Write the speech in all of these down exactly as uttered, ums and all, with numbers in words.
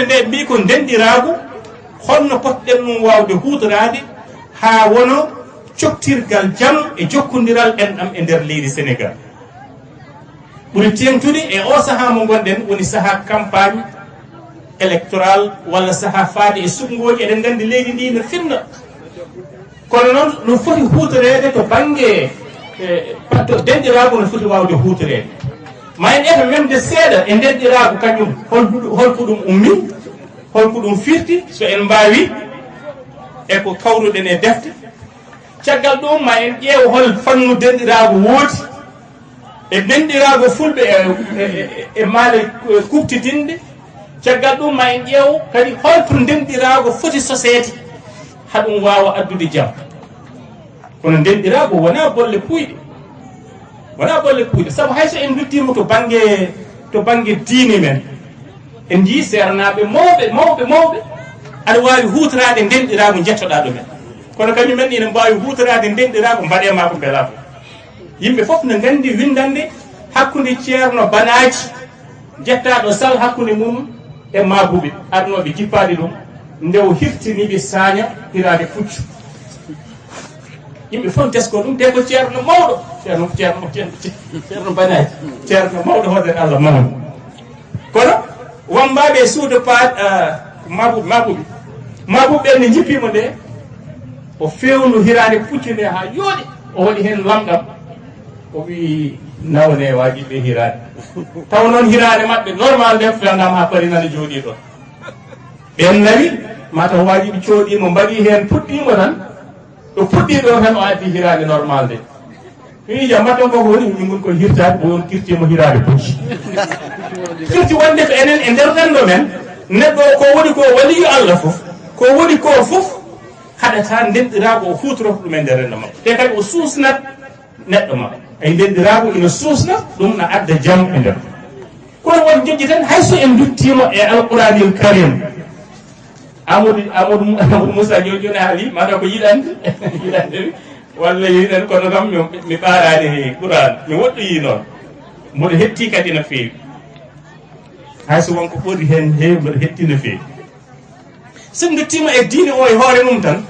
Nde mbii ko ndenɗiraagu, holno potɗen ɗum waawde huutoraade haa wono coktirgal jam e jokkondiral enɗam e nder leydi Senegaal? Ɓuri teeŋtude e oo sahaa mo ngonɗen, woni sahaa campagne électorale walla sahaa faade e suɓngooji. Eɗen nganndi leydi ndi no finna. Kono noon, no foti huutoreede to bannge, e, patto denɗiraagu no foti waawde huutoreede. Ma en eto memde seeɗa e denɗiraagu kañum, hol, hol ko ɗum ummi, hol ko ɗum firti, so en mbaawi, e ko kawruɗen e defte. Caggal ɗum, ma en ƴeew hol fannu denɗiraagu woodi, e denɗiraago fulɓe e, e, e, e maale kuɓtidinɗe. Caggal ɗum, ma en ƴeew kadi holto denɗiraago foti soseede, haa ɗum waawa addude jam. Kono denɗiraago wonaa bolle puuyɗe, wonaa bolle puuyɗe, sabu hay so en nduttiima to bannge, to bannge diine men, en njiyii seernaaɓe mawɓe, mawɓe, mawɓe, aɗa waawi huutoraade denɗiraago njettoɗaa ɗumen. Kono kañum en ina mbaawi huutoraade denɗiraago mbaɗee maa ko mbelaa fof. Yimɓe fof no nganndi winndannde hakkunde Ceerno Banaaji, jettaaɗo Sal, hakkunde mum e Maabuɓe, arnooɓe jippaade ɗum, nde o hirtini ɓe Saaña hiraade puccu. Yimɓe fof tesko ɗum, te ko ceerno mawɗo, ceerno, ceerno, ceerno, ceerno Banaaji, ceerno mawɗo, hoodere Allah mawɗo. Kono wammbaaɓe e suudu paat, ah, Maabu-, Maabuɓe. Maabuɓe ɓe nde njippiima nde, o feewnu hiraande puccu nde haa yooɗi, o waɗi heen lamɗam, o wii, "Nawane waajiɓe hiraande." Taw noon hiraande maɓɓe normal nde, fewndam haa pari nana jooɗii ɗoon. Ɓeen nawi, mataw waajiɓe cooɗii mo, mbaɗi heen, puɗɗii mo tan. Ɗo puɗɗii ɗo tan, o addi hiraande normal nde. Mi wii, "Jam, mbaɗɗon ko ko woni?" "Min ngon koye hirtaade, o on kirtiima hiraande pucci." Firti wonde ko enen e nder renndo men, neɗɗo o ko woni ko waliyu Allah fof, ko woni ko fof haɗata ndenɗiraago o huutoroo ɗum e nder renndo makko. Te kadi o suusnat neɗɗo makko. Ay ndenɗiraago ina suusna, ɗum na adda jam e nder. Kono won joƴƴi tan, hay so en nduttiima e Alquraanil Karim, Amadou, Amadou, Amadou Moussa Diop jooni haali, mataw ko yiɗande, yiɗande mi, walla yiɗande, kono kam mi, mi ɓaaraani he Qur'an, mi woɗɗoyii noon. Mboɗo hetti kadi no feewi. Hay so won ko ɓuri heen heewi, mboɗo hetti no feewi. So en nduttiima e diine o e hoore mum tan,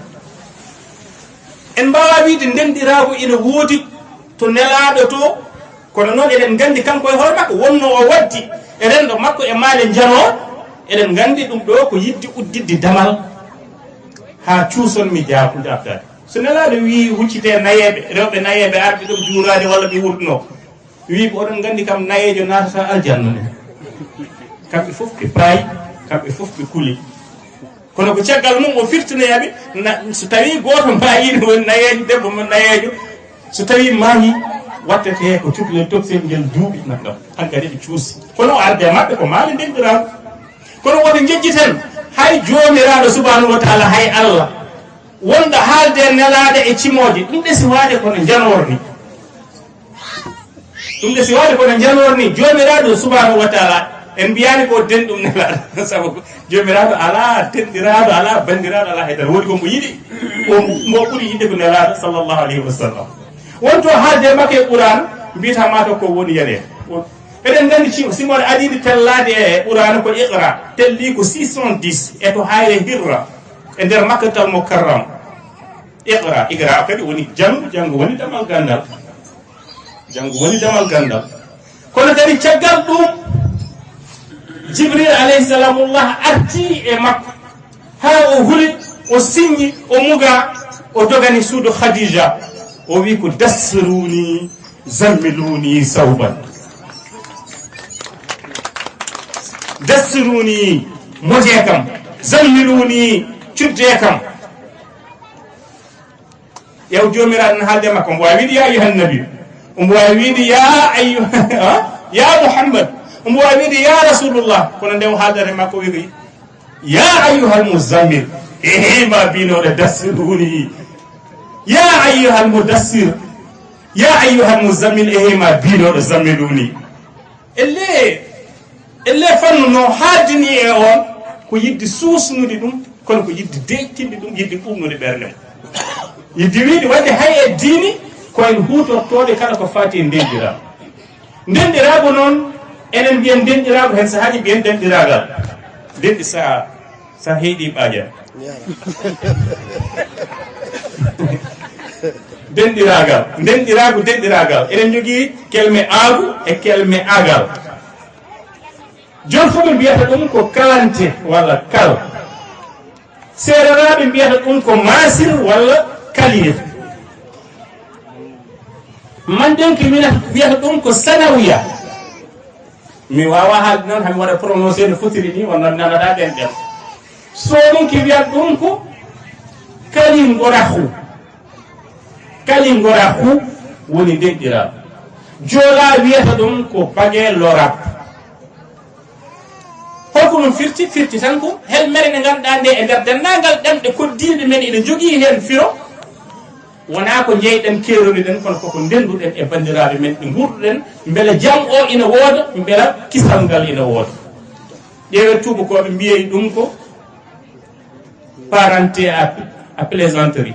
en mbaawaa wiyde ndenɗiraagu ina woodi to nelaaɗo to, kono noon eɗen nganndi kanko e hoore makko wonnoo o waɗdi e renndo makko e maale njanoo, eɗen nganndi ɗum ɗo ko yiɗde udditde damal haa cuuson mi jaabude ardaade. So nelaaɗo wii huccitee nayeeɓe, rewɓe nayeeɓe arɓe ɗum juuraade walla ɓe wurtunoo, wii ko oɗon nganndi kam nayeejo naatata aljanna ne. Kamɓe fof ɓe paayi, kamɓe fof ɓe kuli. Kono ko caggal mum o firtinoyaɓe, na, so tawi gooto maayi, ne woni nayeejo, debbo mo nayeejo, so tawi maayi, wattete ko cukalel toksel ngel duuɓi nanngam. Hankadi ɓe cuusi. Kono o arde e maɓɓe ko maale ndenɗiraaɗo. Kono woto njejjiten, hay Joomiraaɗo subhanahu wa taala, hay Allah, wonɗo haalde e nelaaɗo e cimooje, ɗum ɗe siwaade kono njanoor ni. Ɗum de si waɗi kono njanoor ni, Joomiraaɗo subhanahu wa taala, en mbiyaani ko den ɗum nelaaɗo. Sabu ko Joomiraaɗo alaa denɗiraaɗo, alaa banndiraaɗo, alaa haydara. Woni ko mbo yiɗi, ko mbo ɓuri yiɗde ko nelaaɗo sallallahu alayhi wa sallam. Wonto haalde makko e Qur'an, mbiyata mataw ko woni yane. Eɗen nganndi ci-, si mboɗo adii tellaade e Qur'an ko Iqra, tellii ko six cent dix, e to Hayre Hirra, e nder Makkatal Mukarram. Iqra, Iqra kadi woni janngu, janngu woni damal ganndal. Janngu woni damal ganndal. Kono kadi caggal ɗum, Jibril alayhi salamullah arti e makko. Haa o huli, o siññi, o muga, o dogani suudu Khadija. O wi ko: "Dassiruni, zammiluni sawban. Dassiruni, moje kam. Zammiluni, cudde kam." Ƴeew, Joomiraaɗo no haalde makko, omo waawi wiide: "Ya ayyuhan nabi." Omo waawi wiide: "Ya ayyu-, ha? Ya Muhammad." Omo waawi wiide: "Ya Rasulullah." Kono nde o haaldata e makko, o wi'i: "Ya ayyuhal muzammil." Ehe, ma biinooɗo: "Dassiruni." "Ya ayyuhal mudassir." "Ya ayyuhal muzammil." Ehe, ma biinooɗo: "Zammiluni." Elle, elle fannu no haaddini e on, ko yiɗde suusnude ɗum, kono ko yiɗde deeƴtinde ɗum, yiɗde ɓuuɓnude ɓernde mum. Yiɗde wiide waɗde hay e diini, ko en huutortooɓe kala ko faati e ndenɗiraagu. Ndenɗiraagu noon, enen mbiyen ndenɗiraagu, heen sahaaji mbiyen denɗiraagal. Denɗi sa, sa heyɗi ɓaaƴa. Denɗiraagal. Denɗiraagu, denɗiraagal. Eɗen njogii kelme aagu e kelme aagal. Jolfuɓe mbiyata ɗum ko kalante walla kal. Seereraaɓe mbiyata ɗum ko maasir walla kalir. Mandenke wina-, wiyata ɗum ko sanawiya. Mi waawaa haalde noon, hami waɗa prononcé no fotiri ni, wonno mi nanataa ɗen ɗen. Sooninke wiyata ɗum ko kalingorahu. Kalingorahu woni denɗiraaɗo. Joolaa wiyata ɗum ko bage lorab. Holko ɗum firti? Firti tan ko helmere nde ngannduɗaa nde e nder denndaangal ɗemɗe koddiiɗe men ina njogii heen firo. Wonaa ko njeyɗen keeroriɗen, kono koko ndennduɗen e banndiraaɓe men ɓe nguurduɗen, mbela jam o ina wooda, mbela kisal ngal ina wooda. Ƴeewee tuubakooɓe mbiyey ɗum ko parenté à, à plaisanterie,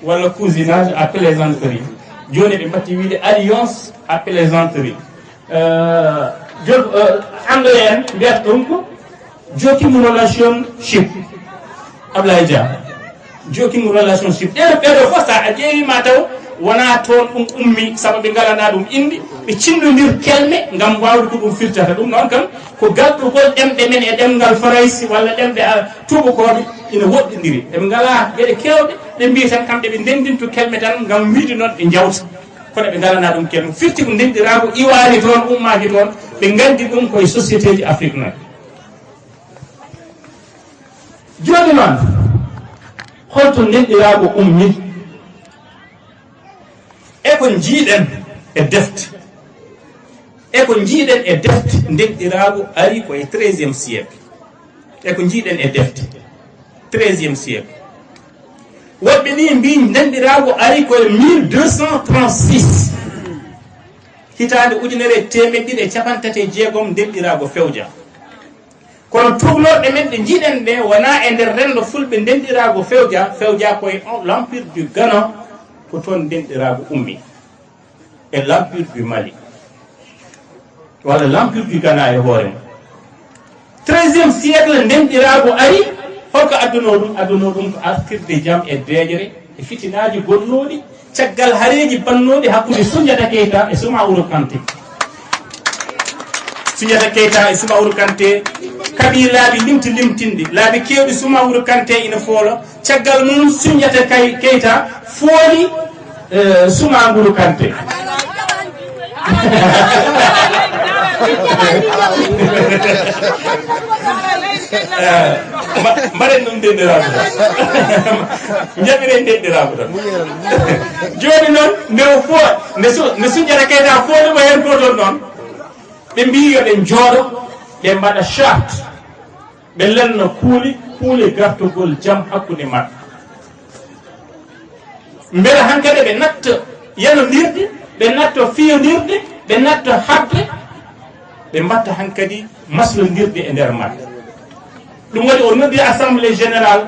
walla cousinage à plaisanterie. Jooni ɓe mbatti wiide alliance à plaisanterie. Euh, jo-, euh, anglais en mbiyata ɗum ko joking relationship. Ablaye Dia. Joking relationship. Ɗeɗo, ɓeɗo fof sa a ƴeewi ma taw wona toon ɗum ummi, sabu ɓe ngalana ɗum indi, ɓe cindondir kelme ngam wawde ko ɗum firtata. Ɗum noon kam ko galɗugol ɗemɗe men e ɗemngal Faraysi walla ɗemɗe, a, tuubakooɓe ina woɗɗondiri. Eɓe ngala geɗe kewɗe, ɓe mbiyi tan kamɓe ɓe ndendinto kelme tan ngam wiide noon ɓe njawta. Kono ɓe ngalana ɗum kelme. Firti ko ndenɗiraagu iwaani toon, ummaaki toon, ɓe nganndi ɗum koye société ji Afrique noon. Jooni noon, holto ndenɗiraagu ummi? E ko njiiɗen e defte? E ko njiiɗen e defte, ndenɗiraagu ari ko e treizième siècle. E ko njiiɗen e defte, treizième siècle. Woɓɓe ni mbii ndenɗiraagu ari ko e mille deux cent trente-six. Hitaande ujunere e teemeɗɗe ɗiɗi e capanɗe tati e jeegom ndenɗiraagu fewja. Kono tuugnooɓe men ɗe njiiɗen ɗe wonaa e nder renndo fulɓe ndenɗiraagu fewja, fewja ko e l'empire du Ghana, ko toon ndenɗiraagu ummi. E l'empire du Mali, walla l'empire du Ghana e hoore mum. Treizième siècle, ndenɗiraagu ari, holko addunoo ɗum? Addunoo ɗum ko artirde jam e deeƴre e fitinaaji bonnooɗi, caggal hareeji bannooɗi hakkunde Sunjata Keita e Soumaoro Kanté. Sunjata Keita e Soumaoro Kanté kaɓii laabi limti limtinɗi, laabi keewɗi Soumaoro Kanté ina foola, caggal mum Sunjata Kay-, Keita fooli, eh, Soumaoro Kanté. Eh, mba-, mbaɗen ɗum denɗiraagu tan. Njaɓiren denɗiraagu tan. Jooni noon, nde o fo-, nde su-, nde Sunjata Keita fooli mo heen ko toon noon, ɓe mbii yo ɓe njooɗo, ɓe mbaɗa charte. Ɓe lelna kuule, kuule gartugol jam hakkunde maɓɓe. Mbela hankadi ɓe natta yanondirde, ɓe natta fiyondirde, ɓe natta haɓde, ɓe mbatta hankadi maslondirde e nder maɓɓe. Ɗum waɗi o noddi assemblée générale,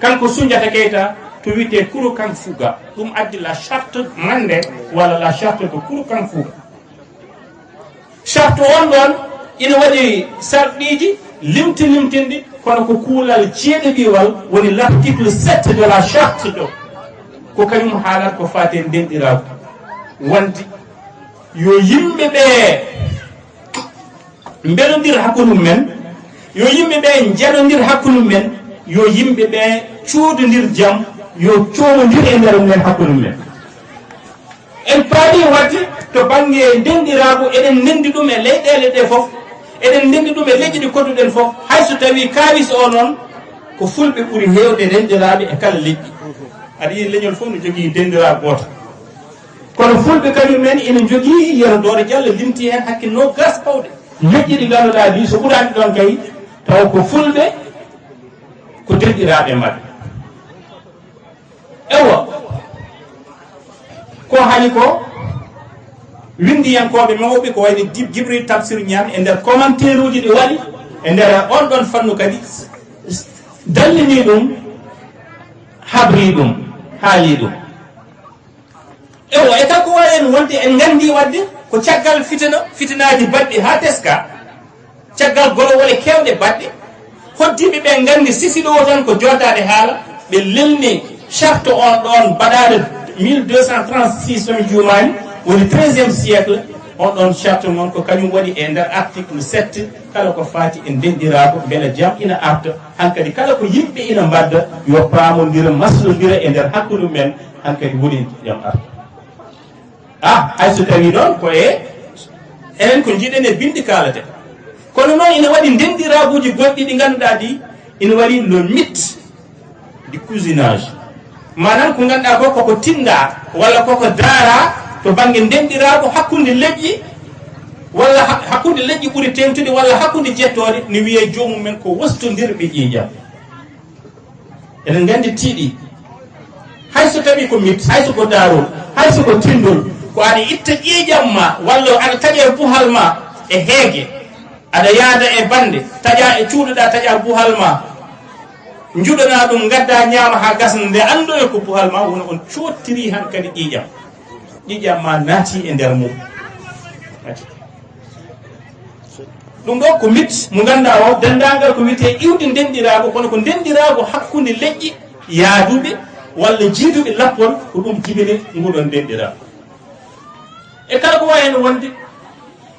kanko Sunjata Keita, to wiyetee Kurukanfuga. Ɗum addi la charte Mande, walla la charte de Kurukanfuga. Charte on ɗon ina waɗi sarɗiiji limti limtinɗi, kono ko kuulal jeeɗiɗiwal woni l'article sept de la charte ɗo. Ko kañum haalata ko faati e ndenɗiraagu. Wonde yo yimɓe ɓe mbelondir hakkunde mum en, yo yimɓe ɓe njanondir hakkunde mum en, yo yimɓe ɓe coodondir jam, yo coodondir e nder mum en hakkunde mum en. En paami waɗde to bannge ndenɗiraagu, eɗen ndenndi ɗum e leyɗeele ɗe fof, eɗen ndenndi ɗum e leƴƴi ɗi koɗduɗen fof, hay so tawii kaawis o noon ko fulɓe ɓuri heewde ndenɗiraaɓe e kala leƴƴi. Aɗa yiyi leñol fof no jogii denɗiraagu gooto. Kono fulɓe kañum en ina njogii, Yero Dooro Jallo limti heen hakke noogas pawɗe. Leƴƴi ɗi ngannduɗaa ɗi so ɓuraani ɗoon kay, taw ko fulɓe, ko denɗiraaɓe maɓɓe. Ewa, ko hani ko winndiyankooɓe mawɓe ko wayno Dib-, Jibril Tafsir Ñaan e nder commentaire uji ɗi waɗi e nder on ɗon fannu kadi dallini ɗum, habri ɗum, haali ɗum. Ewa, e kanko wawi en wonde en nganndi waɗde ko caggal fitina, fitinaaji baɗɗi haa teska, caggal golowole keewɗe baɗɗe, Hoddiiɓe ɓe nganndi sisi ɗo tan ko jooɗaade haala, ɓe lelni charte on ɗon baɗaaɗo mille deux cent trente-six, so mi juumaani, woni treizième siècle. On ɗon charte noon ko kañum waɗi e nder article sept, kala ko faati e ndenɗiraagu, mbele jam ina arta. Hankadi kala ko yimɓe ina mbaɗda, yo paamondir, maslondir e nder hakkunde mumen, hankadi woni jam arta. Ah, hay so tawii noon ko e enen ko njiɗen e binndi kaalate. Kono noon ina waɗi ndenɗiraaguuji goɗɗi ɗi ngannduɗaa ɗi ina waɗi le mythe du cousinage. Maanaam ko ngannduɗaa ko koko tinndaa walla koko daaraa to bannge ndenɗiraagu hakkunde leƴƴi walla ha-, hakkunde leƴƴi ɓuri teeŋtude walla hakkunde jettooɗe, ne wiyee joomum men ko wostondirɓe ƴiiƴam. Eɗen nganndi tiiɗi. Hay so tawii ko mit, hay so ko daarol, hay so ko tinndol, ko aɗa itta ƴiiƴam ma, walla aɗa taƴa e buhal ma e heege, aɗa yaada e bannde, taƴa e cuuɗoɗaa, taƴa buhal ma, njuɗanaa ɗum, ngaddaa ñaama haa gasna, nde anndoya ko buhal ma, wona on cottiri han kadi ƴiiƴam. Ƴiiƴam ma naati e nder mum. Ɗum ɗo ko mit mo ngannduɗaa o, denndaangal ko wiyetee iwdi ndenɗiraagu, kono ko ndenɗiraagu hakkunde leƴƴi yaaduɓe walla jiiduɓe lappol, ko ɗum jibini nguɗon ndenɗiraagu. E kala ko wayi heen wonde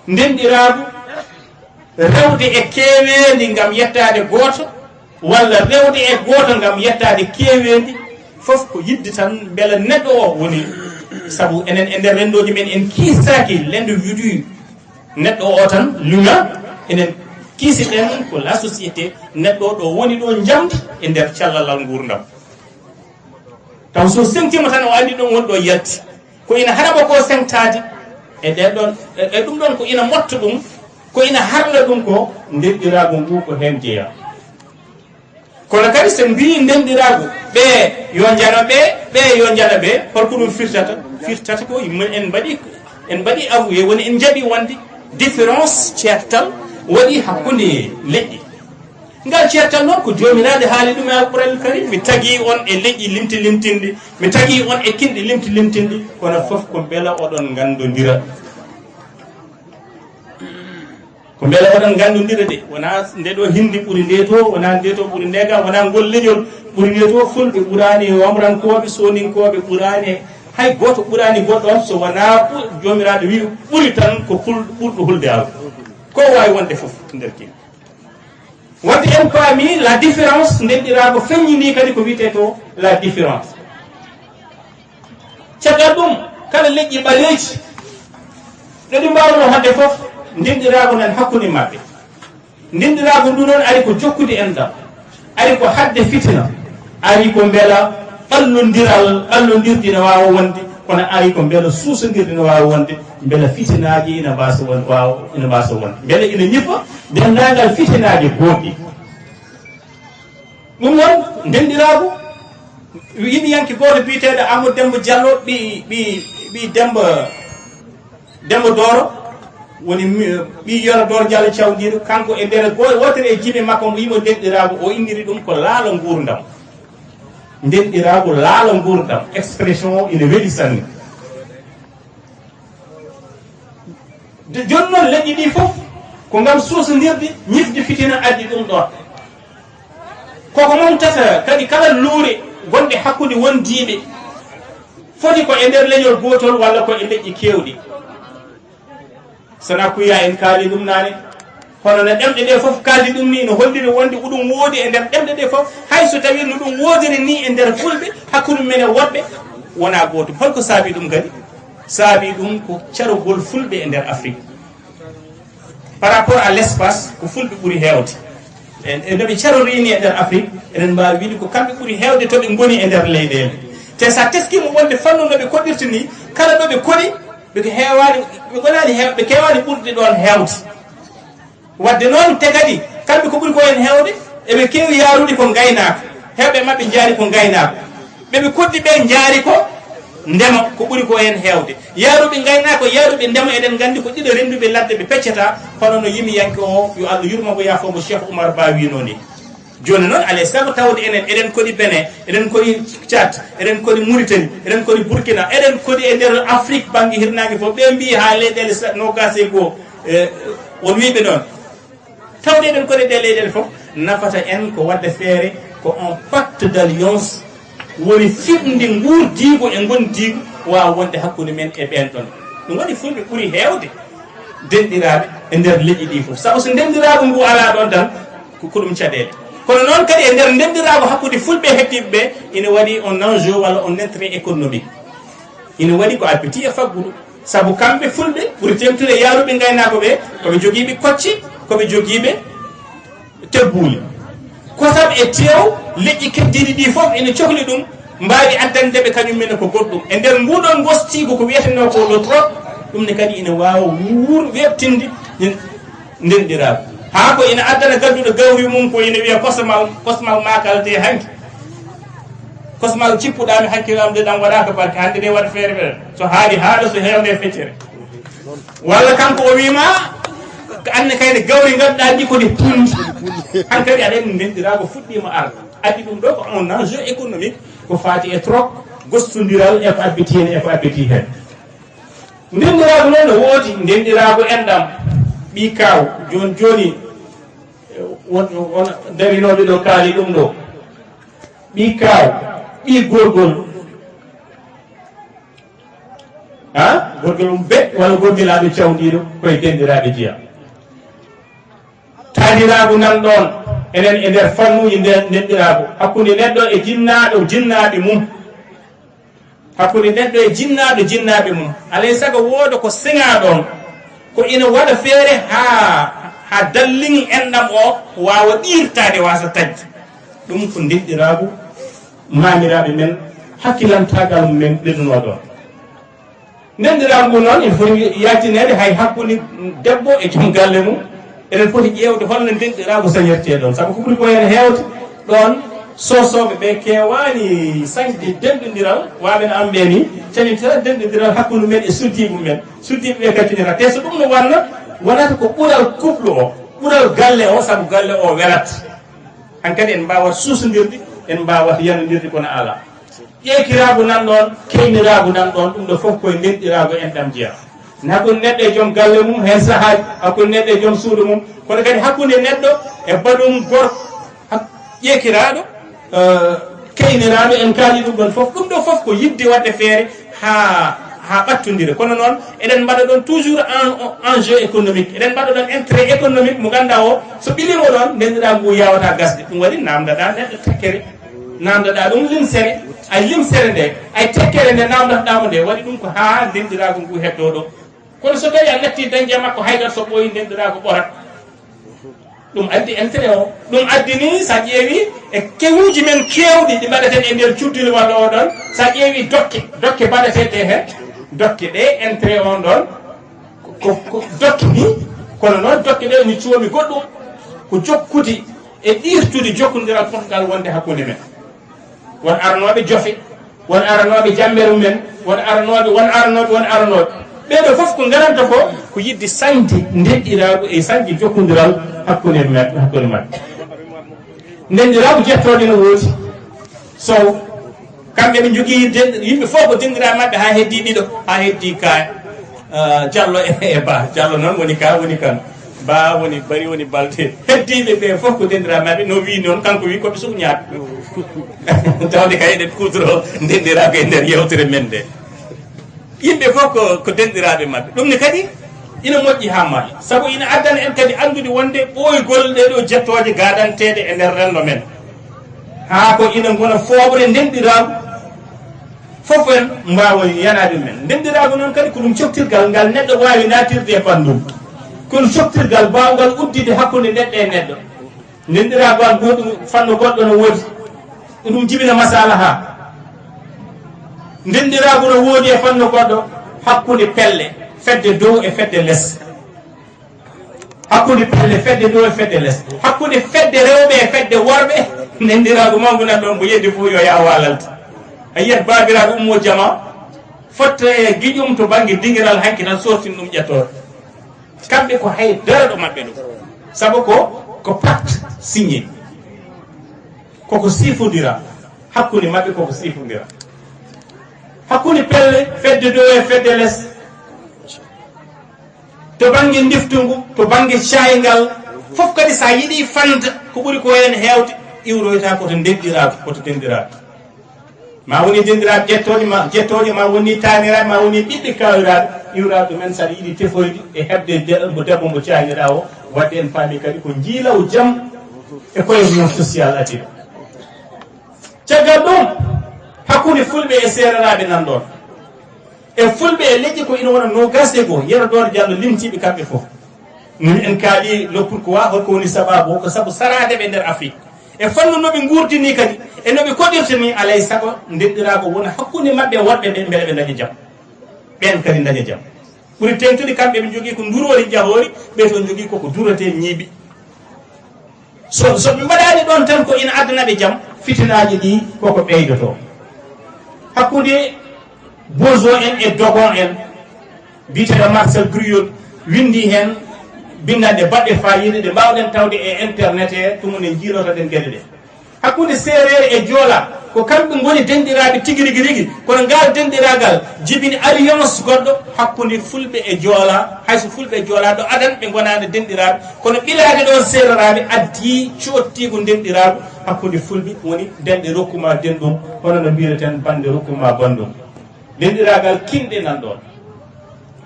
ndenɗiraagu, rewde e keeweendi ngam yettaade gooto, walla rewde e gooto ngam yettaade keeweendi, fof ko yiɗde tan mbela neɗɗo o woni. Sabu enen e nder renndooji men en kiisaaki l'individu, neɗɗo o tan luna, enen kiisiɗen ko la société, neɗɗo o ɗo woni ɗo njamdi e nder callalal nguurndam. Taw so sengtima tan o anndi ɗon woni ɗo yalti. Ko ina haɗa mo ko sengtaade e ɗen ɗon, e, e ɗum ɗon ko ina motta ɗum, ko ina harla ɗum ko ndenɗiraagu ngu ko heen jeyaa. Kono kadi so en mbiyi ndenɗiraagu, ɓe yo njano ɓe, ɓe yo njano ɓe, holko ɗum firtata? Firtata ko yimɓe en mbaɗi, en mbaɗi avoué, woni en njaɓi wonde différence ceertal waɗi hakkunde leƴƴi. Ngal ceertal noon ko joomiraaɗo haali ɗum e Alqur'aanul Kariim, mi tagi on e leƴƴi limti limtinɗi, mi tagi on e kinɗi limti limtinɗi, kono fof ko mbela oɗon nganndondira. Ko mbela oɗon nganndondira de, wonaa nde ɗo Hindi ɓuri nde to, wonaa nde to ɓuri nde ga, wonaa ngol leñol ɓuri nde to, fulɓe ɓuraani e omrankooɓe, sooninkooɓe ɓuraani, hay gooto ɓuraani goɗɗo on, so wonaa ɓu-, joomiraaɗo wi ɓuri tan ko ful-, ɓurɗo hulde Allah. Ko waawi wonde fof nder kin. Wonde en paami la différence, ndenɗiraagu feññini kadi ko wiyetee to la différence. Caggal ɗum, kala leƴƴi ɓaleeji, ɗo ɗi mbaawno hannde fof, ndenɗiraagu nan hakkunde maɓɓe. Ndenɗiraagu ndu noon ari ko jokkude enɗam, ari ko haɗde fitina, ari ko mbela ɓallondiral, ɓallondirdi ina waawa wonde, kono ari ko mbela suusondirdi ina waawa wonde, mbela fitinaaji ina mbaasa won-, waawa, ina mbaasa wonde. Mbela ina ñifa denndaangal fitinaaji goɗɗi. Ɗum noon, ndenɗiraagu, yimɓe yanke gooto biyeteeɗo Amadou Demba Diallo, ɓi, ɓi, ɓi Demba, Demba Doro, woni mi-, ɓi Yoro Doro Diallo Cawdiiɗo, kanko e nder go-, wootere e jime makko, mo yimo ndenɗiraagu, o inniri ɗum ko laalo nguurndam. Ndenɗiraagu laalo nguurndam, expression o ina weli sanne. De, jooni noon leƴƴi ɗi fof ko ngam suusondirde, ñifde fitina addi ɗum ɗo. Koko momtata kadi kala luure gonɗe hakkunde wondiiɓe foti ko e nder leñol gootol walla ko e leƴƴi keewɗi. Sana Kuya en kaali ɗum naane. Hono no ɗemɗe ɗe fof kaldi ɗum ni, no holliri wonde ko ɗum woodi e nder ɗemɗe ɗe fof, hay so tawii no ɗum woodiri ni e nder fulɓe, hakkunde men e woɗɓe, wonaa gootum. Holko saabi ɗum kadi? Saabi ɗum ko carogol fulɓe e nder Afrique. Par rapport à l'espace, ko fulɓe ɓuri heewde. E, e no ɓe carori ni e nder Afrique, eɗen mbaawi wiide ko kamɓe ɓuri heewde to ɓe ngoni e nder leyɗeele. Te sa teskiima wonde fannu no ɓe koɗirta ni, kala ɗo ɓe koɗi, ɓe ko heewaani, ɓe ngonaani heew-, ɓe keewaani ɓurde ɗoon heewde. Wadde noon, te kadi, kamɓe ko ɓuri ko en heewde, eɓe keewi yaarude ko ngaynaaka. Heewɓe maɓɓe njaari ko ngaynaaka. Ɓe ɓe koddi ɓe njaari ko ndema, ko ɓuri ko en heewde. Yaaruɓe ngaynaaka, yaaruɓe ndema, eɗen nganndi ko ɗiɗo rennduɓe ladde ɓe peccata, hono no yimiyanke o, yo Allah yurmo mo, yaafo mo, Cheikh Oumar Ba wiino ni. Jooni noon, alaa e sago tawde enen, eɗen koɗi Benin, eɗen koɗi Tchad, eɗen koɗi Mauritanie, eɗen koɗi Burkina, eɗen koɗi e nder Afrique bannge hirnaange fof. Ɓe mbiyi haa leyɗeele sa-, noogaas e goo, e, on wiiɓe noon. Tawde eɗen koɗi e ɗe leyɗeele fof, Nafata en ko waɗde feere, ko un pacte d'alliance, woni firnde nguurdiigu e ngondiigu waawa wonde hakkunde men e ɓeen ɗon. Ɗum waɗi fulɓe ɓuri heewde denɗiraaɓe e nder leƴƴi ɗi fof. Sabu so ndenɗiraagu ngu alaa ɗoon tan, ko, ko ɗum caɗeele. Kono noon kadi e nder ndenɗiraagu hakkunde fulɓe e heɗtiiɓe ɓe, ina waɗi un enjeu walla un intérêt économique. Ina waɗi ko appétit e faggudu. Sabu kamɓe fulɓe ɓuri teeŋtude e yaaruɓe ngaynaako ɓe, ko ɓe jogiiɓe kocce, ko ɓe jogiiɓe tebbuuli. Kosam e teew, leƴƴi keddiiɗi ɗi fof ina cohli ɗum, mbaawi addande ɓe kañum men ko goɗɗum. E nder nguɗon ngostiigu ko wiyetenoo ko le troc, ɗum ne kadi ina waawa wuur weeɓtinde ndenɗiraagu. Haa ko ina addana gadduɗo gawri mum ko ina wiya kosam, kosam maakalte hanki. Kosam cippuɗaa mi hakkille am de ɗam waɗaaka barke, hannde de waɗa feere feere. So haali haala, so heewnde feccere. Walla kanko o wiima, ko anne kayne gawri ngannduɗaa ndi ko ndi pundi. Hankadi aɗa anndi ndenɗiraagu fuɗɗiima arde. Addi ɗum ɗo ko un enjeu économique, ko faati e troc, gostondiral e ko abbiti heen, e ko abbiti heen. Ndenɗiraagu noon no woodi, ndenɗiraagu enɗam, ɓii kaaw, jooni jooni, won, won darinooɓe ɗo kaali ɗum ɗo. Ɓii kaaw, ɓii gorgol. Ha? Gorgol mum be, walla gorgilaaɓe cawdiiɗo, koye denɗiraaɓe jeya. Taaniraagu nan ɗoon, enen e nder fannuuji nden ndenɗiraagu, hakkunde neɗɗo e jinnaaɗo, jinnaaɓe mum. Hakkunde neɗɗo e jinnaaɗo, jinnaaɓe mum. Alay sago wooda ko seŋaa ɗoon, ko ina waɗa feere haa, haa dallin enɗam o waawa ɗiirtaade, waasa taƴde. Ɗum ko ndenɗiraagu maamiraaɓe men, hakkilantaagal men ɓirnoo ɗoon. Ndenɗiraagu ngu noon, ina foti yaajineede hay hakkunde debbo e joom galle mum. Eɗen foti ƴeewde holno ndenɗiraagu sañirtee ɗoon. Sabu ko ɓuri ko heen heewde ɗoon, soosooɓe ɓe keewaani sañde denɗindiral, waaɓe no am ɓe ni, cañintira denɗindiral hakkunde men e suddiiɓe men. Suddiiɓe ɓe kaccindira. Te so ɗum no wanna, wonata ko ɓural kuɓlo o, ɓural galle o, sabu galle o welat. Hankadi en mbaawat suusondirde, en mbaawat yanondirde, kono alaa. Ƴeekiraagu nan ɗoon, keyniraagu nan ɗoon, ɗum ɗo fof koye ndenɗiraagu enɗam jeyaa. Hakkunde neɗɗo e joom galle mum, heen sahaaji, hakkunde neɗɗo e joom suudu mum, kono kadi hakkunde neɗɗo e baɗum gorko, hak-, ƴeekiraaɗo, eh, keyniraaɗo, en kaali ɗum ɗoon fof. Ɗum ɗo fof ko yiɗde waɗde feere haa, haa ɓattondira. Kono noon, eɗen mbaɗa ɗoon toujours en, enjeu économique. Eɗen mbaɗa ɗoon intérêt économique mo ngannduɗaa o, so ɓiliima ɗoon, ndenɗiraagu ngu yaawataa gasde. Ɗum waɗi naamndaɗaa neɗɗo tekkere. Naamndaɗaa ɗum limsere, ay limsere nde, ay tekkere nde naamndaɗaa mo nde, waɗi ɗum ko haa ndenɗiraagu ngu heddoo ɗo. Kono so tawi a natti dañde makko haydara so ɓooyi ndenɗiraagu ɓorat. Ɗum addi intérêt o. Ɗum addi ni so a ƴeewi e kewuuji men keewɗi ɗi mbaɗaten e nder cudduli walla o ɗon, so a ƴeewi dokke, dokke mbaɗateeɗe heen, dokke ɗe intérêt on ɗon ko, ko, ko dokke ni, kono noon dokke ɗe ni cuumi goɗɗum, ko jokkude e ɗiirtude jokkondiral potngal wonde hakkunde men. Won arnooɓe jofe, won arnooɓe jammeru men, won arnooɓe, won arnooɓe, won arnooɓe. Ɓee ɗoo fof ko ngaranta ko, ko yiɗde sañde ndenɗiraagu e sañde jokkondiral hakkunde men, hakkunde maɓɓe. Ndenɗiraagu jettooɗe no woodi. So kamɓe ɓe njogii den-, yimɓe fof ko denɗiraaɓe maɓɓe haa heddii ɗiɗo, haa heddii ka, ah, Jallo e, e Ba. Jallo noon woni ka, woni kan. Ba woni Bari, woni Balde. Heddiiɓe ɓe fof ko denɗiraaɓe maɓɓe, no wii noon, kanko wii ko ɓe suuñaaɓe. Tawde kay eɗen kuutoro ndenɗiraagu e nder yewtere men nde. Yimɓe fof ko, ko denɗiraaɓe maɓɓe. Ɗum ne kadi ina moƴƴi haa maayi. Sabu ina addana en kadi anndude wonde ɓooygol ɗee ɗoo jettooje gaadanteeɗe e nder renndo men. Haa ko ina ngona fooɓre ndenɗiraagu. Fof en mbaawa yanaade men. Ndenɗiraagu noon kadi ko ɗum coktirgal ngal neɗɗo waawi naatirde e ɓanndu. Kono coktirgal baawngal uddide hakkunde neɗɗo e neɗɗo. Ndenɗiraagu an gooto fannu goɗɗo no woodi. Ɗum jibina masalaha. Ndenɗiraagu no woodi e fannu goɗɗo hakkunde pelle, fedde dow e fedde les. Hakkunde pelle, fedde dow e fedde les. Hakkunde fedde rewɓe e fedde worɓe, ndenɗiraagu mawngu nan ɗoon, mbo yeddi fof yo yah waalalte. A yiyat baabiraaɗo ummo jama, fotta e giƴum to bannge dingiral, hanki tan sortin ɗum ƴettoore. Kamɓe ko hay dara ɗo maɓɓe ɗum. Sabu ko, ko pacte signé. Koko siifondira. Hakkunde maɓɓe koko siifondira. Hakkunde pelle, fedde dow e fedde les. To bannge ndiftungu, to bannge cayngal, Fof kadi, so a yiɗi fanta, ko ɓuri ko heen heewde, iwroyta ko to denɗiraaɓe, ko to denɗiraaɓe. Ma woni denɗiraaɓe ƴettooje ma, ƴettooje ma woni taaniraaɓe, ma woni ɓiɓɓe kaawiraaɓe, iwraa ɗumen, so aɗa yiɗi tefoyde e heɓde de-, mo debbo mo caanirɗaa o, waɗde en paami kadi ko njiilaw jam e cohésion sociale adii ɗo. Caggal ɗum, hakkunde fulɓe e seereraaɓe nan ɗoon. E fulɓe e leƴƴi ko ina wona noogaas e goo, Yero Doore Jallo limtiiɓe kamɓe fof. Min en kaali nokkur ko wa, holko woni sababu o? Ko sabu saraade ɓe nder Afrik. E fannu no ɓe nguurdini kadi, e no ɓe koɗirta ni, alay sago ndenɗiraago wona hakkunde maɓɓe woɗɓe ɓe, mbele ɓe ndaña jam. Ɓeen kadi ndaña jam. Ɓuri teeŋtude kamɓe ɓe njogii ko nduroori njahoori, ɓe toon njogii koko durate ñiibi. So, so ɓe mbaɗaani ɗoon tan ko ina addana ɓe jam, fitinaaji ɗi koko ɓeydotoo. Hakkunde Bozo en e Dogon en, biyeteeɗo Marcel Griot, winndi heen binndanɗe baɗɗe faayiida ɗe mbaawɗen tawde e internet he, tuma nde njiilotoɗen geɗe ɗe. Hakkunde Seereer e Joola, ko kamɓe ngoni denɗiraaɓe tigi rigi rigi, kono ngaal denɗiraagal jibini alliance goɗɗo hakkunde Fulɓe e Joola, hay so Fulɓe e Joola ɗo adan ɓe ngonaani denɗiraaɓe, kono ɓilaade ɗoon seereraaɓe addii coottiigu denɗiraagu hakkunde Fulɓe, woni denɗe rokku ma denɗum, hono no mbiyeten bannde rokku ma banndum. Denɗiraagal kinɗe nan ɗoon,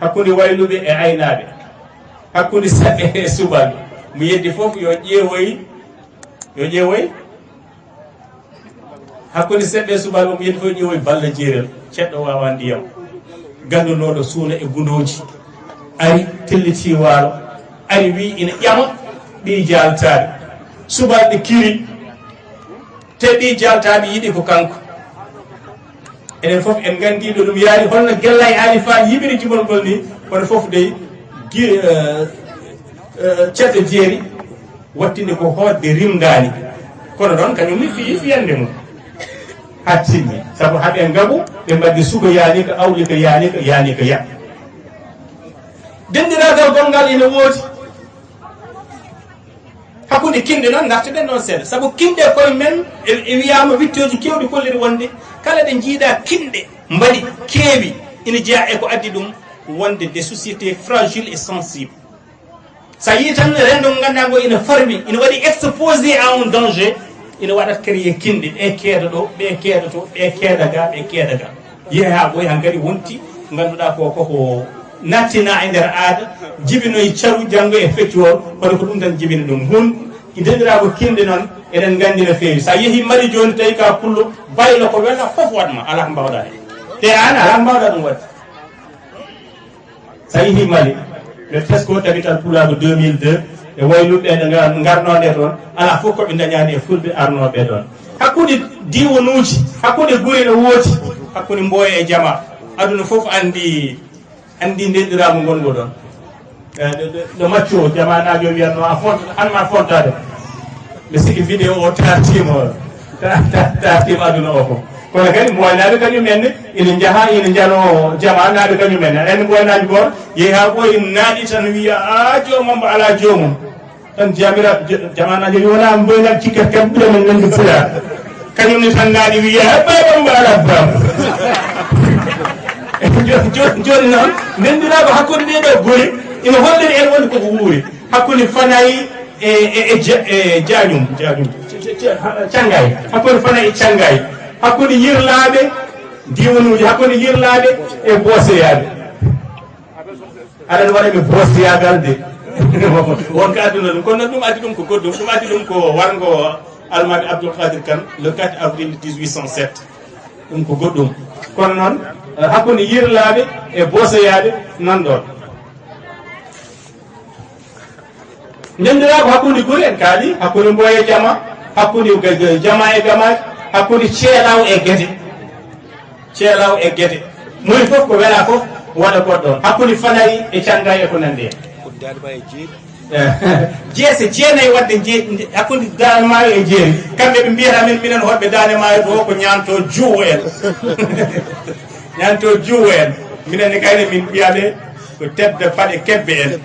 hakkunde wayluɓe e aynaaɓe, hakkunde seɓɓe e subalɓe. Mo yeddi fof yo ƴeewoy, yo ƴeewoy. Hakkunde seɓɓe e subalɓe, mo yeddi fof yo ƴeewoy Balla Jeerel, ceɗɗo waawa ndiyam, ganndunooɗo suuna e gundooji, ari telliti waalo, ari wi ina ƴama ɓiy jaaltaaɓe. Subalɓe kiri, te ɓiy jaaltaaɓe yiɗi ko kanko. Enen fof en nganndi ɗo ɗum yaari, holno Gellay Aali Faal yiɓiri jibol ngol ni, kono fof dey gi-, eh, eh, ceɗɗo jeeri wattinde ko hoodde rimdaani. Kono ɗoon kañum ni fii fiyannde mum. Haa timmi. Sabu haɓe ngabu, ɓe mbaɗde suka yaani ko awli ko yaani ko yaani ko ya. Denndiraagal gonngal ina woodi. Hakkunde kinɗe noon, ngartuɗen ɗoon seeɗa. Sabu kinɗe koye men, e, e wiyaama wittooji keewɗi kolliri wonde kala ɗe njiiɗaa kinɗe mbaɗi keewi, ina jeyaa e ko addi ɗum wonde des sociétés fragiles et sensibles. So a yii tan renndo ngo ngannduɗaa ngo ina farwi, ina waɗi exposé à un danger, ina waɗat créer kinɗe, ɓe keeda ɗo, ɓe keeda to, ɓe keeda ga, ɓe keeda ga. Yehi haa ɓooyi hankadi wonti, ngannduɗaa ko, koko nattina e nder aada, jibinoyi caru, janngo e feccoor, kono ko ɗum tan jibini ɗum. Hun, e denɗiraago kinɗe noon, eɗen nganndi no feewi. So a yehii Mali jooni, tawi ka pullo, baylo ko wela fof waɗ ma, alaa ko mbaawɗaa heen. Te aan, alaa ko mbaawɗaa ɗum waɗde. So a yehii Mali, le Tesco Capital Pulaagu deux mille deux, e wayluɓe ɓe nga-, ngarnoo nde toon, alaa fof ko ɓe ndañaani e fulɓe arnooɓe ɗoon. Hakkunde diiwanuuji, hakkunde gure no woodi, hakkunde Mboya e Jama. Aduna fof anndi, anndi ndenɗiraagu ngonɗo ɗoon. Eh, ɗo, ɗo, ɗo Macco, jamaanaajo wiyatnoo, a font-, an ma fontaade. Mi sikki vidéo o taartiima, ta-, ta-, taartiima aduna o fof. Kono kadi, Mboynaaɓe kañum en ne, ina njaha, ina njanoo jamaanaaɓe kañum en. En Mboynaaɓe gooto, yehi haa ɓooyi, naaɗi tan wiya, "Aa, joomam mbo alaa joomum." Tan jaamiraaɓe, ja-, jamaanaajo yo wonaa Mboynaaɓe cikkat kam ɓure men nande Pulaar. Kañum ne tan naaɗi wiya, "Haa baabam mbo alaa baaba." Jooni, jooni, jooni noon, ndenndiraango hakkunde ɗee ɗoo gure, ina holliri en wonde koko wuuri. Hakkunde Fanay e, e, e Ja-, e Jaañum, Jaañum, C-, C-, C-, ha-, Cangay. Hakkunde Fanay e Cangay. Hakkunde Yirlaaɓe, diiwanuuji, hakkunde Yirlaaɓe e Boosoyaaɓe. Aɗa waɗa mi boostiyaagal de. Won ko adduna ɗum. Kono noon ɗum addi ɗum ko goɗɗum. Ɗum addi ɗum ko warngo Almaami Abdul Qadir Kan le quatre avril dix-huit cent sept. Ɗum ko goɗɗum. Kono noon, eh, hakkunde Yirlaaɓe e Boosoyaaɓe nan ɗoon. Ndenndiraango hakkunde gure en kaali, hakkunde Mboya e Jama, hakkunde Ga-, Ga-, Jama e Gamaaj, hakkunde Ceelaw e Gete. Ceelaw e Gete. Moni fof ko wela fof waɗa goɗɗo. Hakkunde Fanay e Cangay e ko nanndi heen. Jeese jeenayi waɗde je-, hakkunde Daande Maayo e Jeeri. Kamɓe ɓe mbiyata min, minen hoɗɓe Daande Maayo ɗo ko ñaanto juuwo en. Ñaanto juuwo en. Minen ne kayre min mbiyaɓe ko tedda paɗe kebbe en.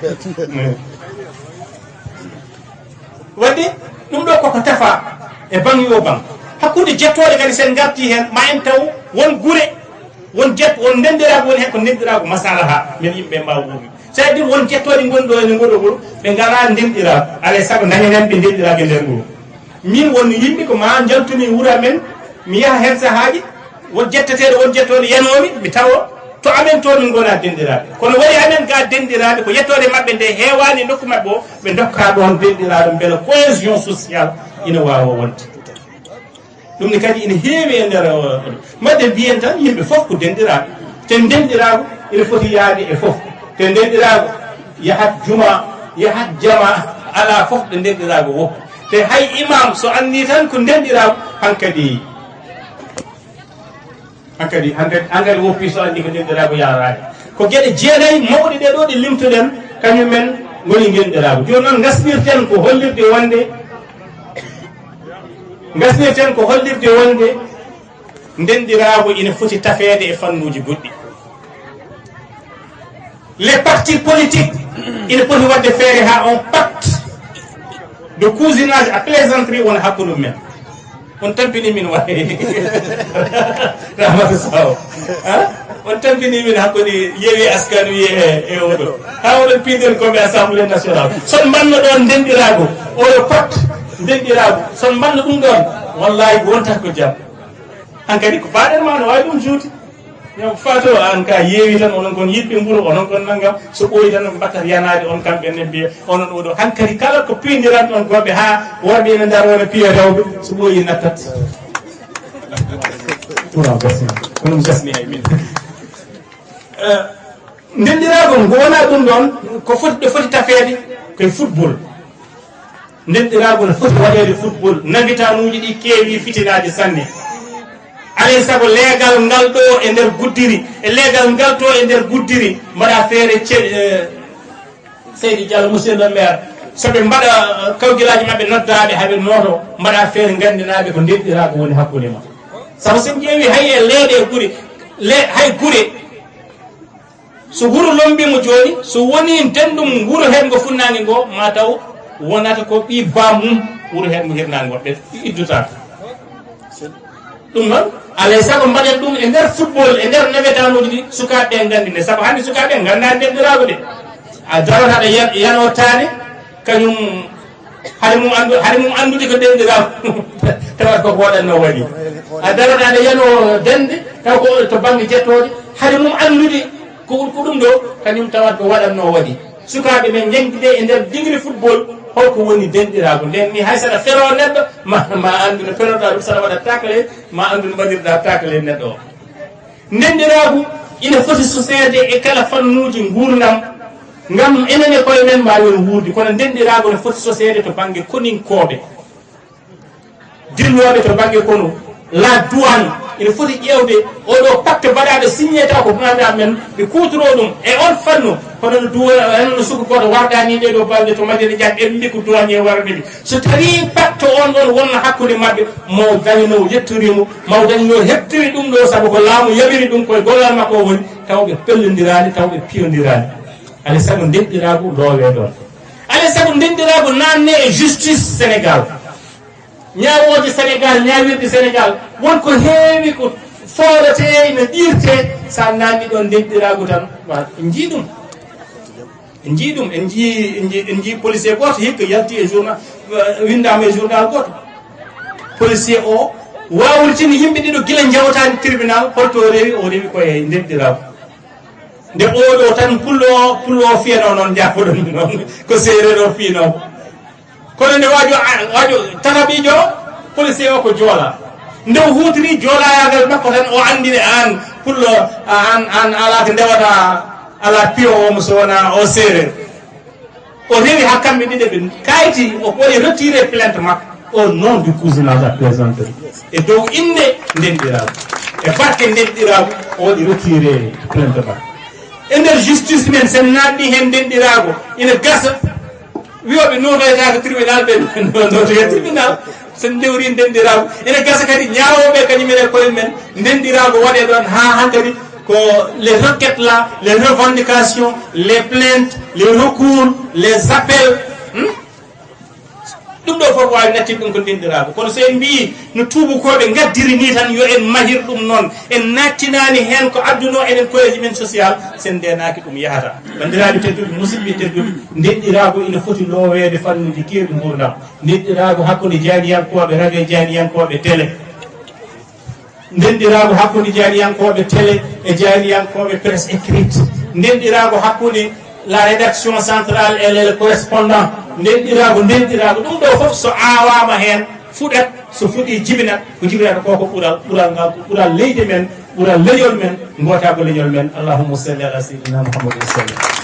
Waɗde ɗum ɗo koko tafa e baŋ yo baŋ. Hakkunde jettooɗe kadi, sen ngarti heen, ma en taw won gure, won jet-, won ndenndiraango woni heen, ko ndenndiraango masalaha, men yimɓe mbaawa wuurnude. Saɗi won jettooɗi ngonɗo ene ngoro wuro, ɓe ngalaa ndenɗiraaɓe. Alay sago dañanen ɓe ndenɗiraaɓe nder wuro. Min won yimɓe ko ma njaltumi wuro amen, mi yaha heen sahaaji, won jetteteeɗo, won jettooɗo yanoomi, mi tawo to amen to min ngonaa denɗiraaɓe. Kono waɗi amen ga denɗiraaɓe, ko yettoode maɓɓe nde heewaani nokku maɓɓe o, ɓe ndokka ɗoon denɗiraaɓe mbela cohésion sociale ina waawa wonde. Ɗum ne kadi ina heewi e nder, uh, mbaɗde mbiyen tan yimɓe fof ko denɗiraaɓe. Te denɗiraagu ina foti yaade e fof. Te denɗiraagu yahat juma, yahat jama, alaa fof ɗo denɗiraagu woppi. Te hay imam so anni tan ko denɗiraagu, hankadi, hankadi, hankadi, hankadi woppi so anni ko denɗiraagu yahraade. Ko geɗe jeenayi mawɗe ɗe ɗo ɗe limtuɗen, kañum men ngoni denɗiraagu. Jooni noon ngasnirten ko hollirde wonde, ngasnirten ko hollirde wonde, ndenɗiraagu ina foti tafeede e fannuuji goɗɗi. Les partis politiques ina poti waɗde feere haa on pacte de cousinage à plaisanterie wona hakkunde men. On tampini min waɗi Ramata Sow. Ha? On tampini min hakkunde Yewwi Askan Wi e, e oɗo. Haa oɗon piiden ko ɓe Assemblée nationale. Son mbanno ɗoon ndenɗiraagu, oɗo pacte ndenɗiraagu. Son mbanno ɗum ɗoon, wallahi ko wonta ko jam. Hankadi ko baaɗen ma no waawi ɗum juuti. Ñam fato an ka yeewi tan, onon kon yiɗɓe mburu, onon kon nanngam. So ɓooyi tan, on mbattat yanaade on kamɓe ne mbiya, onon oɗo. Hankadi kala ko piindiran ɗon goɓe haa worɓe ene ndar wona piya rewɓe, so ɓooyi nattat. Ɗum gasni. Kono ɗum gasni hay min. Eh, ndenɗiraagu ngu wonaa ɗum ɗoon, ko foti, ɗo foti tafeede, koye football. Ndenɗiraagu no foti waɗeede football. Nabitaanuuji ɗi keewi fitinaaji sanne. Alay sago leegal ngal ɗo e nder Guddiri, e leegal ngal to e nder Guddiri, mbaɗa feere ce-, eh, Seydi Diallo, monsieur le maire, so ɓe mbaɗa, eh, kawgilaaji maɓɓe noddaaɓe, haɓe nooto, mbaɗa feere nganndinaaɓe ko ndenɗiraagu woni hakkunde ma. Sabu so en ƴeewi hay e leeɗe gure, le-, hay gure, so wuro lombiima jooni, so wonii denɗum wuro heɓngo funnaange ngo, ma taw wonata ko ɓii baam mum wuro heɓngo hirnaange ngo, ɓe iddotaako. Ɗum noon, alay sago mbaɗen ɗum e nder football, e nder nabetaanuuji ɗi, sukaaɓe ɓe nganndi nde. Sabu hannde sukaaɓe ɓe nganndaa ndenɗiraagu de. A darata aɗa yan-, yanoo taane, kañum, hari mum anndu-, hari mum anndude ko denɗiraagu, tawat ko waɗatnoo waɗi. A darata aɗa yanoo dende, taw ko to bannge jettooje, hari mum anndude ko, ko ɗum ɗo, kañum tawat ko waɗatnoo waɗi. Sukaaɓe men njanngide e nder degré football, holko woni denɗiraagu? Nden ni hay saɗa feroo neɗɗo, ma, ma anndu no feroɗaa ɗum, saɗa waɗa tacle, ma anndu no mbaɗirɗaa tacle neɗɗo o. Ndenɗiraagu ina foti soseede e kala fannuuji nguurndam, ngam enen e koye men mbaawen wuurde. Kono ndenɗiraagu ina foti soseede to bannge koninkooɓe, dilnooɓe to bannge konu, la douane, ina foti ƴeewde oɗo pacte mbaɗaaɗo signé taw ko ganduɗaa men ɓe kuutoroo ɗum e on fannu. Kono no duwa, en no suka gooto wardaani ɗee ɗoo balɗe to Madina Dia, ɓe mbi ko douanier warde mi. So tawii pacte on ɗon wonno hakkunde maɓɓe, mo dañno yettori mo, mo dañno heɓtiri ɗum ɗo, sabu ko laamu yaɓiri ɗum, koye gollal makko o woni, taw ɓe pellondiraani, taw ɓe piyondiraani. Alay sago ndenɗiraagu loowee ɗoon. Alay sago ndenɗiraagu naatnee e justice Sénégal. Ñaawooje Sénégal, ñaawirɗe Sénégal, won ko heewi ko fooretee, ina ɗiirtee, so a naatni ɗoon ndenɗiraagu tan, wa-, en njii ɗum. En njii ɗum, en njii, en njii, en njii policier gooto hikka yalti e journal, eh, winndaama e journal gooto. Policier o waawritini yimɓe ɗiɗo gila njawtaani tribunal, holto o rewi? O rewi ko e ndenɗiraagu. Nde oɗo tan pullo o, pullo o fiyanoo noon, njaafoɗon noon, ko seereer o fiyanoo. Kono nde waajo, a-, waajo tataɓiijo o, policier o ko joola. Nde o huutiri joolaayaagal makko tan, o anndini aan pullo, aan, aan alaa ko ndewata, alaa piyo o mo so wonaa o seereer. O rewi haa kamɓe ɗiɗo ɓe kayti, o waɗi retiré plainte makko au nom du cousinage à plaisanterie. E dow innde ndenɗiraagu, e barke ndenɗiraagu, o waɗi retiré plainte makko. E nder justice men, sen naatni heen ndenɗiraagu, ina gasa wiyooɓe nootoytaako tribunal, ɓe nootoya tribunal. Sen ndewri ndenɗiraagu, ina gasa kadi ñaawooɓe kañum en e koye men, ndenɗiraagu waɗee ɗoon haa hankadi ko les requêtes là, les revendications, les plaintes, les recours, les appels. Hmm? Ɗum ɗo fof waawi nattin ɗum ko ndenɗiraagu. Kono so en mbiyi no tuubukooɓe ngaddiri ni tan yo en mahir ɗum noon, en nattinaani heen ko addunoo enen koyeeji men social, so en ndeenaaki ɗum yahata. Banndiraaɓe tedduɓe, musidɓe tedduɓe, ndenɗiraagu ina foti looweede fannuuji keewɗi nguurndam. Ndenɗiraagu hakkunde jaaniyankooɓe radio, jaaniyankooɓe télé. Ndenɗiraagu hakkunde jaaniyankooɓe télé e jaaniyankooɓe presse écrite. Ndenɗiraagu hakkunde la rédaction centrale et les correspondants. Ndenɗiraagu, ndenɗiraagu, ɗum ɗo fof so aawaama heen, fuɗat, so fuɗii jibinat, ko jibinata ko ko ɓural, ɓural ngal ko ɓural leydi men, ɓural leñol men, ngootaagu leñol men. Allahumma salli ala sayyidina Muhammadin wa sallim.